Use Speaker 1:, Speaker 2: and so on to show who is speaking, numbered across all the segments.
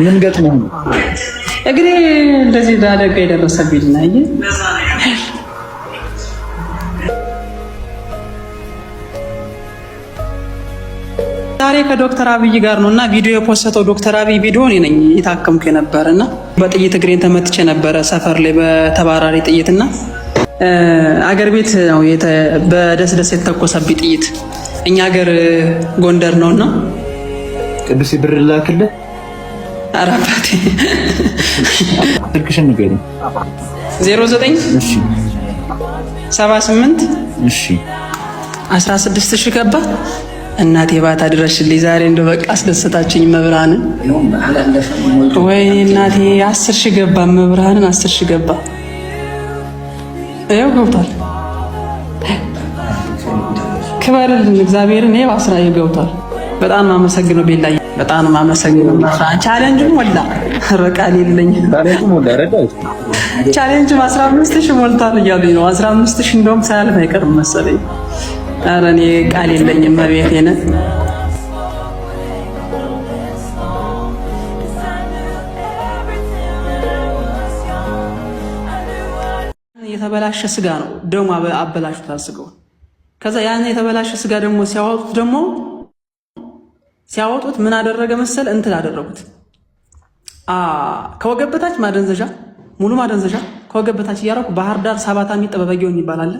Speaker 1: ምን ገጥሞህ ነው?
Speaker 2: እግሬ እንደዚህ ለአደጋ የደረሰብኝ አየህ። ዛሬ ከዶክተር አብይ ጋር ነው እና ቪዲዮ የፖሰተው ዶክተር አብይ ቪዲዮ እኔ ነኝ የታከምኩ የነበረ እና በጥይት እግሬን ተመትቼ ነበረ ሰፈር ላይ በተባራሪ ጥይት እና አገር ቤት ነው በደስደስ የተተኮሰብኝ ጥይት። እኛ ሀገር ጎንደር ነውና
Speaker 1: ቅዱስ ብር ላክልህ።
Speaker 2: ኧረ አባቴ
Speaker 1: ስልክሽን ንገሪኝ።
Speaker 2: 09
Speaker 1: እሺ
Speaker 2: 78
Speaker 1: እሺ
Speaker 2: 16 ሺህ ገባ። እናቴ ባታ ድረሽልኝ ዛሬ እንደው በቃ አስደሰታችኝ። መብርሃንን ወይኔ እናቴ 10 ሺህ ገባ። መብርሃንን 10 ሺህ ገባ። ይኸው ገብቷል። ክበርልን እግዚአብሔርን። ይኸው 10 ገብቷል። በጣም አመሰግነው ቤላ፣ በጣም አመሰግነው። Challenge ሞላ። ቃል የለኝ። Challenge 15 ሺህ ሞልቷል እያሉኝ ነው። 15 ሺህ እንደውም ሳያልፍ አይቀርም መሰለኝ። ኧረ እኔ ቃል የለኝም መቤቴን። የተበላሸ ስጋ ነው ደግሞ አበላሹታል ስጋውን። ከዛ ያን የተበላሸ ስጋ ደግሞ ሲያወጡት ምን አደረገ መሰል እንትን አደረጉት። ከወገብ በታች ማደንዘዣ፣ ሙሉ ማደንዘዣ ከወገብ በታች እያደረኩ ባህር ዳር ሰባታሚ ጥበበጊዮን ይባላል።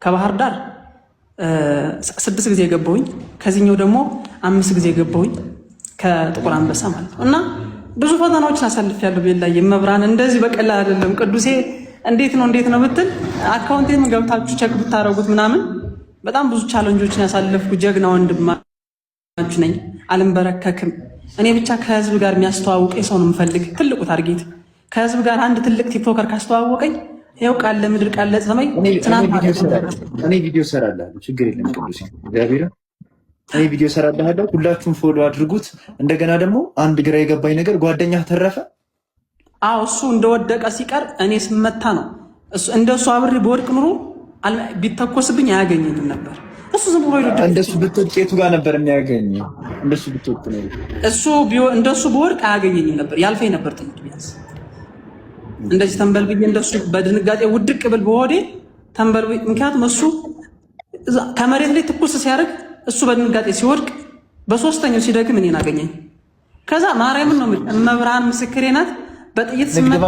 Speaker 2: ከባህር ዳር ስድስት ጊዜ ገባሁኝ። ከዚህኛው ደግሞ አምስት ጊዜ ገባሁኝ ከጥቁር አንበሳ ማለት ነው። እና ብዙ ፈተናዎችን አሳልፌያለሁ። ቤላ መብራን እንደዚህ በቀላል አይደለም። ቅዱሴ እንዴት ነው ብትል account ኤን ገብታችሁ check ብታደርጉት ምናምን በጣም ብዙ challenge ኦችን ያሳለፍኩ ጀግና ወንድማችሁ ነኝ። አልንበረከክም። እኔ ብቻ ከህዝብ ጋር የሚያስተዋውቀኝ ሰው ነው የምፈልግ። ትልቁ target ከህዝብ ጋር አንድ ትልቅ TikToker ካስተዋወቀኝ ይኸው ቃል ለምድር ቃል ለሰማይ።
Speaker 1: እኔ ቪዲዮ እሰራልሃለሁ፣ ችግር የለም ቅዱስ እግዚአብሔር። እኔ ቪዲዮ እሰራልሃለሁ። ሁላችሁም follow አድርጉት። እንደገና ደግሞ አንድ ግራ የገባኝ ነገር ጓደኛህ ተረፈ።
Speaker 2: አዎ፣ እሱ እንደወደቀ ሲቀር እኔ ስመታ ነው። እንደሱ አብሬ በወድቅ ኑሮ ቢተኮስብኝ አያገኘኝም ነበር። እሱ ዝም ብሎ ሄዶ
Speaker 1: እንደሱ ብትወድቅ የቱ ጋር ነበር የሚያገኝ? እንደሱ ብትወድቅ ነው
Speaker 2: እሱ እንደሱ በወድቅ አያገኘኝም ነበር፣ ያልፈኝ ነበር ጥይቱ ቢያንስ እንደዚህ ተንበልብዬ እንደሱ በድንጋጤ ውድቅ ብል በሆዴ ተንበልብዬ፣ ምክንያቱም እሱ ከመሬት ላይ ትኩስ ሲያደርግ እሱ በድንጋጤ ሲወድቅ በሶስተኛው ሲደግም እኔን አገኘኝ። ከዛ ማርያምን ነው እመብርሃን ምስክሬ ናት። በጥይት ስመታ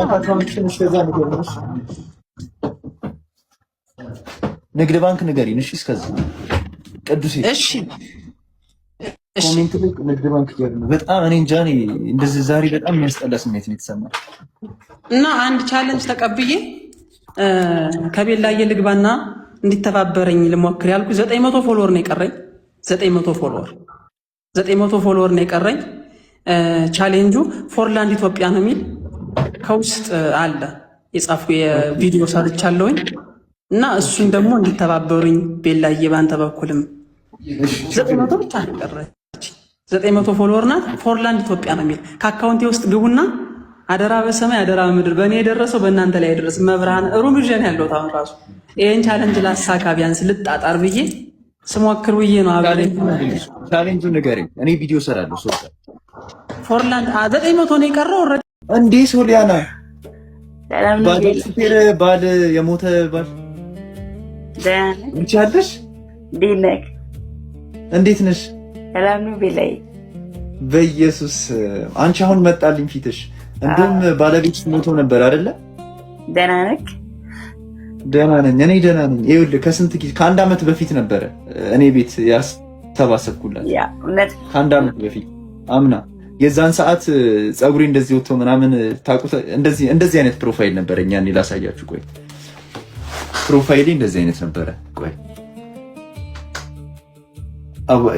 Speaker 1: ንግድ ባንክ ንገሪን። እሺ፣ እስከዛ ቅዱሴ
Speaker 2: እሺ፣
Speaker 1: Comment ላይ ንግድ ባንክ እያሉ ነው። በጣም እኔ እንጃ፣ እኔ እንደዚህ ዛሬ በጣም የሚያስጠላ ስሜት ነው የተሰማኝ።
Speaker 2: እና አንድ challenge ተቀብዬ ከቤላዬ ልግባና እንዲተባበረኝ ልሞክር ያልኩ 900 follower ነው የቀረኝ። 900 follower፣ 900 follower ነው የቀረኝ። ቻሌንጁ ፎርላንድ ኢትዮጵያ ነው የሚል ከውስጥ አለ የጻፍኩ የቪዲዮ ሰርቻለሁኝ እና እሱን ደግሞ እንዲተባበሩኝ ቤላዬ ባንተ በኩልም 900 ብቻ ነው የቀረች። 900 follower ናት። ፎርላንድ ኢትዮጵያ ነው የሚል ከ account ኤ ውስጥ ግቡና አደራ በሰማይ አደራ በምድር በእኔ የደረሰው በእናንተ ላይ አይደረስ። መብርሃን room ይዤ ነው ያለሁት አሁን ራሱ ይህን challenge ላሳካ ቢያንስ ልጣጣር ብዬ ስሞክር ብዬ ነው። አብሬ
Speaker 1: ቻሌንጁ ንገሪኝ፣ እኔ ቪዲዮ እሰራለሁ። ሶስት
Speaker 2: ፎርላንድ 900 ነው የቀረው። Already
Speaker 1: እንዴ ሶሊያና ባል ሹፌር ባል የሞተ ባል አንቺ አለሽ? እንዴት ነሽ?
Speaker 3: ሰላም ነው ቤላይ።
Speaker 1: በኢየሱስ አንቺ አሁን መጣልኝ ፊትሽ። እንደውም ባለቤትሽ ሞቶ ነበር አይደለ?
Speaker 3: ደህና ነህ?
Speaker 1: ደህና ነኝ፣ እኔ ደህና ነኝ። ይኸውልህ ከስንት ጊዜ ከአንድ ዓመት በፊት ነበረ እኔ ቤት ያሰባሰብኩላት። ከአንድ ዓመት በፊት አምና የዛን ሰዓት ፀጉሬ እንደዚህ ወጥቶ ምናምን ታውቁት፣ እንደዚህ እንደዚህ አይነት profile ነበረ። እኛ እኔ ላሳያችሁ። ቆይ profile ኤ እንደዚህ አይነት ነበረ። ቆይ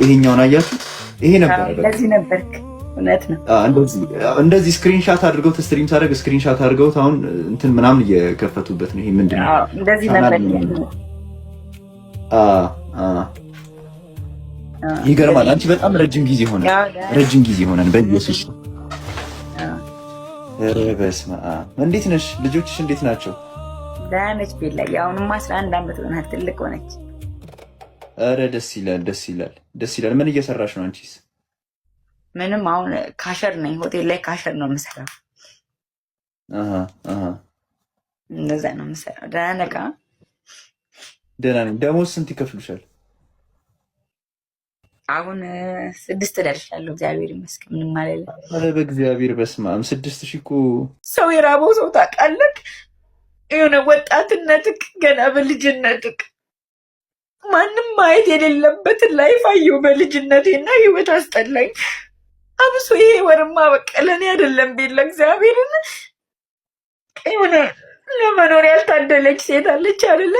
Speaker 1: ይሄኛውን አያችሁ? ይሄ ነበረ።
Speaker 3: እንደዚህ ነበርክ። እውነት ነው።
Speaker 1: እንደዚህ screenshot አድርገው stream ሳደርግ screenshot አድርገውት አሁን እንትን ምናምን እየከፈቱበት ነው። ይሄ ምንድን ነው?
Speaker 3: እንደዚህ ነበር።
Speaker 1: ይገርማል። አንቺ በጣም ረጅም ጊዜ ሆነ፣ ረጅም ጊዜ ሆነን በኢየሱስ። ኧረ በስመ አብ። እንዴት ነሽ? ልጆችሽ እንዴት ናቸው?
Speaker 3: ደህና ነች ቤላ። አሁንማ 11 ዓመት ሆናት፣ ትልቅ ሆነች።
Speaker 1: ኧረ ደስ ይላል፣ ደስ ይላል፣ ደስ ይላል። ምን እየሰራሽ ነው አንቺስ?
Speaker 3: ምንም አሁን cashier ነኝ፣ ሆቴል ላይ cashier ነው የምሰራው። እንደዛ ነው የምሰራው። ደህና ነህ?
Speaker 1: ደህና ነኝ። ደሞዝ ስንት ይከፍሉሻል?
Speaker 3: አሁን 6 ደርሻለሁ። እግዚአብሔር ይመስገን ምንም አይደለም።
Speaker 1: ኧረ በእግዚአብሔር በስመ አብ 6,000 እኮ።
Speaker 3: ሰው የራበው ሰው ታውቃለህ? የሆነ ወጣትነትክ ገና በልጅነትክ ማንም ማየት የሌለበትን life አየሁ በልጅነቴ እና ህይወት አስጠላኝ። አብሶ ይሄ ወርማ በቃ ለእኔ አይደለም ቤላ፣ እግዚአብሔርን የሆነ ለመኖር ያልታደለች ሴት አለች አይደለ?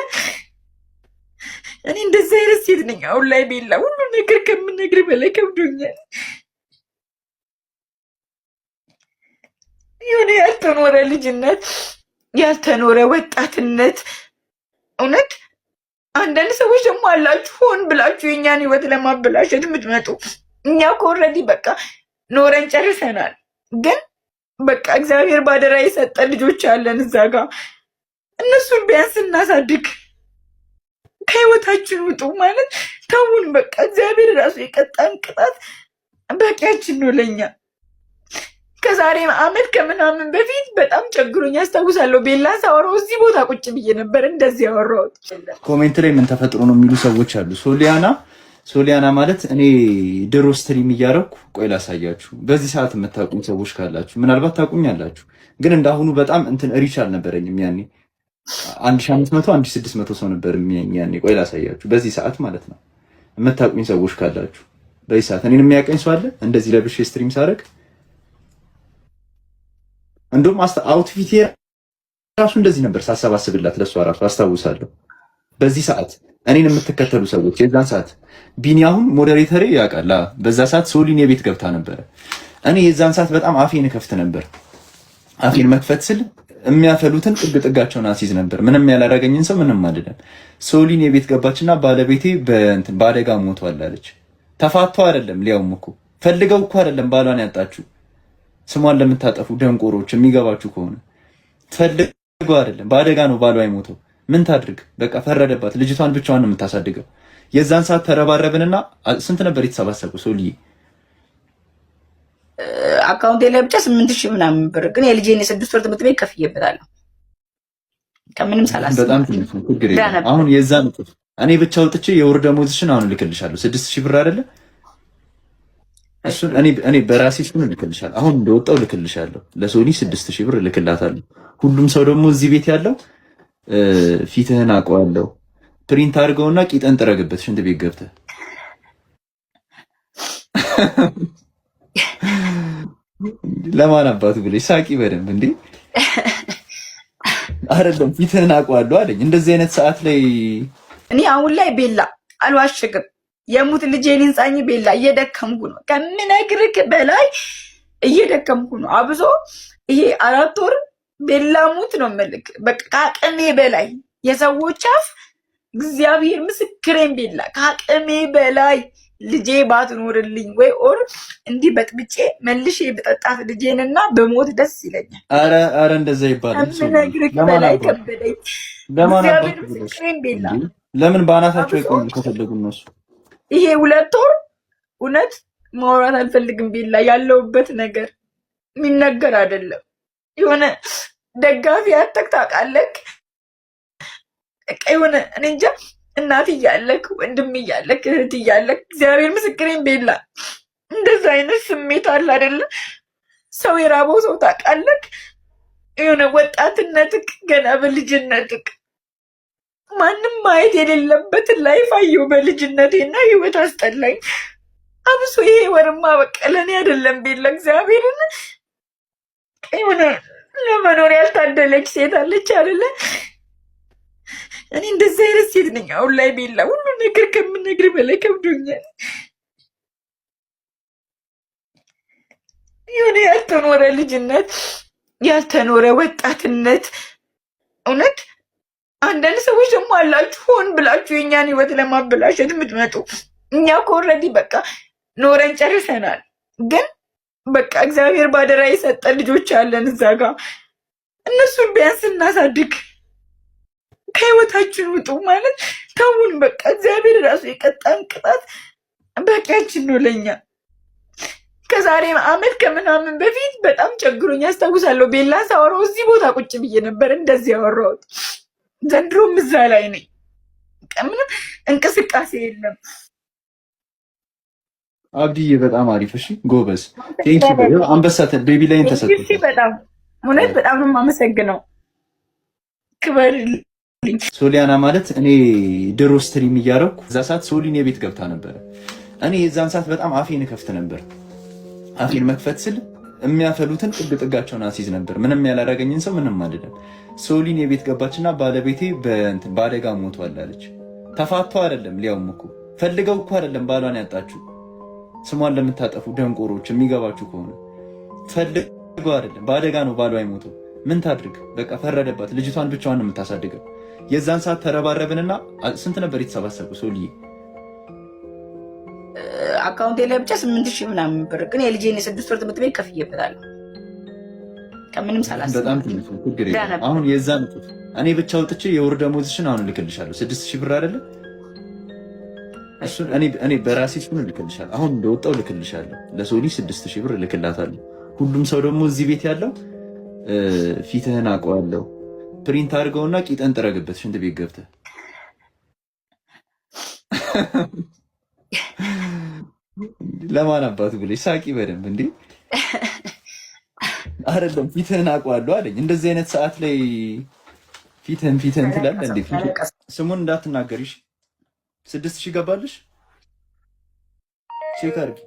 Speaker 3: እኔ እንደዚህ አይነት ሴት ነኝ አሁን ላይ ቤላ። ሁሉ ነገር ከምነግር በላይ ከብዶኛል። የሆነ ያልተኖረ ልጅነት፣ ያልተኖረ ወጣትነት። እውነት አንዳንድ ሰዎች ደግሞ አላችሁ ሆን ብላችሁ የእኛን ህይወት ለማበላሸት የምትመጡ። እኛ እኮ already በቃ ኖረን ጨርሰናል። ግን በቃ እግዚአብሔር ባደራ የሰጠን ልጆች አለን እዛ ጋ፣ እነሱን ቢያንስ እናሳድግ። ከህይወታችን ውጡ ማለት ተውን። በቃ እግዚአብሔር ራሱ የቀጣን ቅጣት በቂያችን ነው ለኛ። ከዛሬ አመት ከምናምን በፊት በጣም ቸግሮኝ አስታውሳለሁ። ቤላን ሳወራው እዚህ ቦታ ቁጭ ብዬ ነበር እንደዚህ ያወራሁት።
Speaker 1: Comment ላይ ምን ተፈጥሮ ነው የሚሉ ሰዎች አሉ። ሶሊያና ሶሊያና ማለት እኔ ድሮ stream እያደረኩ፣ ቆይ ላሳያችሁ። በዚህ ሰዓት የምታውቁኝ ሰዎች ካላችሁ ምናልባት ታውቁኛላችሁ፣ ግን እንዳሁኑ በጣም እንትን reach አልነበረኝም ያኔ። 1500 1600 ሰው ነበር የሚያየኝ ያኔ። ቆይ ላሳያችሁ። በዚህ ሰዓት ማለት ነው፣ የምታውቁኝ ሰዎች ካላችሁ በዚህ ሰዓት እኔን የሚያውቀኝ ሰው አለ? እንደዚህ ለብሼ stream ሳደርግ እንደውም outfit ኤ ራሱ እንደዚህ ነበር ሳሰባስብላት ለሷ ራሱ አስታውሳለሁ። በዚህ ሰዓት እኔን የምትከተሉ ሰዎች የዛን ሰዓት ቢኒ አሁን moderator ኤ ያውቃል። በዛ ሰዓት ሶሊን የቤት ገብታ ነበረ። እኔ የዛን ሰዓት በጣም አፌን ከፍት ነበር። አፌን መክፈት ስል የሚያፈሉትን ጥግ ጥጋቸውን አስይዝ ነበር። ምንም ያላረገኝን ሰው ምንም አይደለም። ሶሊን የቤት ገባችና ባለቤቴ በእንትን በአደጋ ሞቷል አለች። ተፋቶ አይደለም፣ ሊያውም እኮ ፈልገው እኮ አይደለም ባሏን ያጣችሁ። ስሟን ለምታጠፉ ደንቆሮች የሚገባችሁ ከሆነ ፈልገው አይደለም፣ በአደጋ ነው ባሏ የሞተው። ምን ታድርግ? በቃ ፈረደባት። ልጅቷን ብቻዋን ነው የምታሳድገው። የዛን ሰዓት ተረባረብንና ስንት ነበር የተሰባሰቡ ሶልዬ?
Speaker 3: Account ኤ ላይ ብቻ 8,000 ምናምን ብር፣ ግን የልጄን የ6 ወር ትምህርት ቤት ከፍዬበታለሁ። ከምንም ሳላስብ።
Speaker 1: በጣም ትንሽ ነው፣ ችግር የለም። አሁን የዛን እጥፍ እኔ ብቻ አውጥቼ የወር ደመወዝሽን አሁን እልክልሻለሁ። 6,000 ብር አይደለ? እሱን እኔ በራሴ እሱን እልክልሻለሁ። አሁን እንደወጣው እልክልሻለሁ። ለሶኒ 6,000 ብር እልክላታለሁ። ሁሉም ሰው ደግሞ እዚህ ቤት ያለው ፊትህን አውቀዋለሁ። Print አድርገውና ቂጥን ጥረግበት ሽንት ቤት ገብተህ። ለማን አባቱ ብለሽ ሳቂ በደንብ። እንዴ አይደለም፣ ፊትህን አውቀዋለሁ አለኝ። እንደዚህ አይነት ሰዓት ላይ
Speaker 3: እኔ አሁን ላይ ቤላ አልዋሽግም። የሙት ልጄን ይንጻኝ ቤላ፣ እየደከምኩ ነው፣ ከምነግርክ በላይ እየደከምኩ ነው። አብዞ ይሄ 4 ወር ቤላ ሙት ነው የምልክ። በቃ ከአቅሜ በላይ የሰዎች አፍ፣ እግዚአብሔር ምስክሬን ቤላ፣ ከአቅሜ በላይ። ልጄ ባትኖርልኝ ወይ or እንዲህ በጥብጬ መልሼ ብጠጣት ልጄንና በሞት ደስ ይለኛል።
Speaker 1: አረ አረ እንደዛ ይባላል።
Speaker 3: ከምነግርክ በላይ ከበደኝ። እግዚአብሔር ምስክሬን ቤላ።
Speaker 1: ለምን በአናታቸው አይቆሙ ከፈለጉ እነሱ?
Speaker 3: ይሄ 2 ወር እውነት ማውራት አልፈልግም ቤላ። ያለውበት ነገር የሚነገር አይደለም። የሆነ ደጋፊ አተክ ታውቃለህ። በቃ የሆነ እኔ እንጃ፣ እናት እያለክ፣ ወንድም እያለክ፣ እህት እያለክ፣ እግዚአብሔር ምስክሬን ቤላ፣ እንደዛ አይነት ስሜት አለ አይደለ? ሰው የራበው ሰው ታውቃለህ። የሆነ ወጣትነትክ ገና በልጅነትክ ማንም ማየት የሌለበትን life አየሁ በልጅነቴ እና ህይወት አስጠላኝ። አብሶ ይሄ ወርማ በቃ ለእኔ አይደለም ቤላ፣ እግዚአብሔርን የሆነ ለመኖር ያልታደለች ሴት አለች አይደለ? እኔ እንደዚህ አይነት ሴት ነኝ አሁን ላይ ቤላ። ሁሉ ነገር ከምነግር በላይ ከብዶኛል። የሆነ ያልተኖረ ልጅነት፣ ያልተኖረ ወጣትነት። እውነት አንዳንድ ሰዎች ደግሞ አላችሁ ሆን ብላችሁ የእኛን ህይወት ለማበላሸት የምትመጡ። እኛ እኮ already በቃ ኖረን ጨርሰናል። ግን በቃ እግዚአብሔር ባደራ የሰጠን ልጆች አለን እዛ ጋ፣ እነሱን ቢያንስ እናሳድግ። ከህይወታችን ውጡ ማለት ተውን። በቃ እግዚአብሔር ራሱ የቀጣን ቅጣት በቂያችን ነው ለኛ። ከዛሬ አመት ከምናምን በፊት በጣም ቸግሮኝ ያስታውሳለሁ። ቤላ ሳወራው እዚህ ቦታ ቁጭ ብዬ ነበር እንደዚህ ያወራሁት። ዘንድሮም እዛ ላይ ነኝ። ምንም እንቅስቃሴ የለም።
Speaker 1: አብዲዬ በጣም አሪፍ። እሺ ጎበዝ። Thank you። አንበሳ ቤቢ ላይን ተሰጥቶ
Speaker 3: በጣም እውነት በጣም ነው የማመሰግነው። ክበርልኝ።
Speaker 1: ሶሊያና ማለት እኔ ድሮ stream እያደረኩ እዛ ሰዓት ሶሊን የቤት ገብታ ነበረ። እኔ የዛን ሰዓት በጣም አፌን እከፍት ነበር። አፌን መክፈት ስል የሚያፈሉትን ጥግ ጥጋቸውን አስይዝ ነበር። ምንም ያላረገኝን ሰው ምንም አይደለም። ሶሊን የቤት ገባችና ባለቤቴ በአደጋ ሞቷል አለች። ተፋቶ አይደለም ሊያውም እኮ ፈልገው እኮ አይደለም ባሏን ያጣችሁ። ስሟን ለምታጠፉ ደንቆሮች የሚገባችሁ ከሆነ ፈልገው አይደለም በአደጋ ነው ባሏ የሞተው። ምን ታድርግ? በቃ ፈረደባት። ልጅቷን ብቻዋን ነው የምታሳድገው። የዛን ሰዓት ተረባረብንና ስንት ነበር የተሰባሰቡ ሶልዬ?
Speaker 3: አካውንቴ ላይ ብቻ 8,000 ምናምን ብር ግን የልጄን የ6 ወር ትምህርት ቤት ከፍዬበታለሁ። ከምንም ሳላስብ።
Speaker 1: በጣም ትንሽ ነው፣ ችግር የለም። አሁን የዛን እኔ ብቻ አውጥቼ የወር ደመወዝሽን አሁን እልክልሻለሁ። 6,000 ብር አይደለ? እሱን እኔ በራሴ እሱን እልክልሻለሁ። አሁን እንደወጣው እልክልሻለሁ። ለሶሊ 6,000 ብር እልክላታለሁ። ሁሉም ሰው ደግሞ እዚህ ቤት ያለው ፊትህን አውቀዋለሁ። Print አድርገውና ቂጠን ጥረግበት ሽንት ቤት ገብተህ። ለማን አባቱ ብለሽ ሳቂ በደንብ። እንዴ አይደለም ፊትህን አውቀዋለሁ አለኝ። እንደዚህ አይነት ሰዓት ላይ ፊትህን ፊትህን ትላለህ እንዴ? ስሙን እንዳትናገሪሽ። 6,000 ገባልሽ? Check አድርጊ።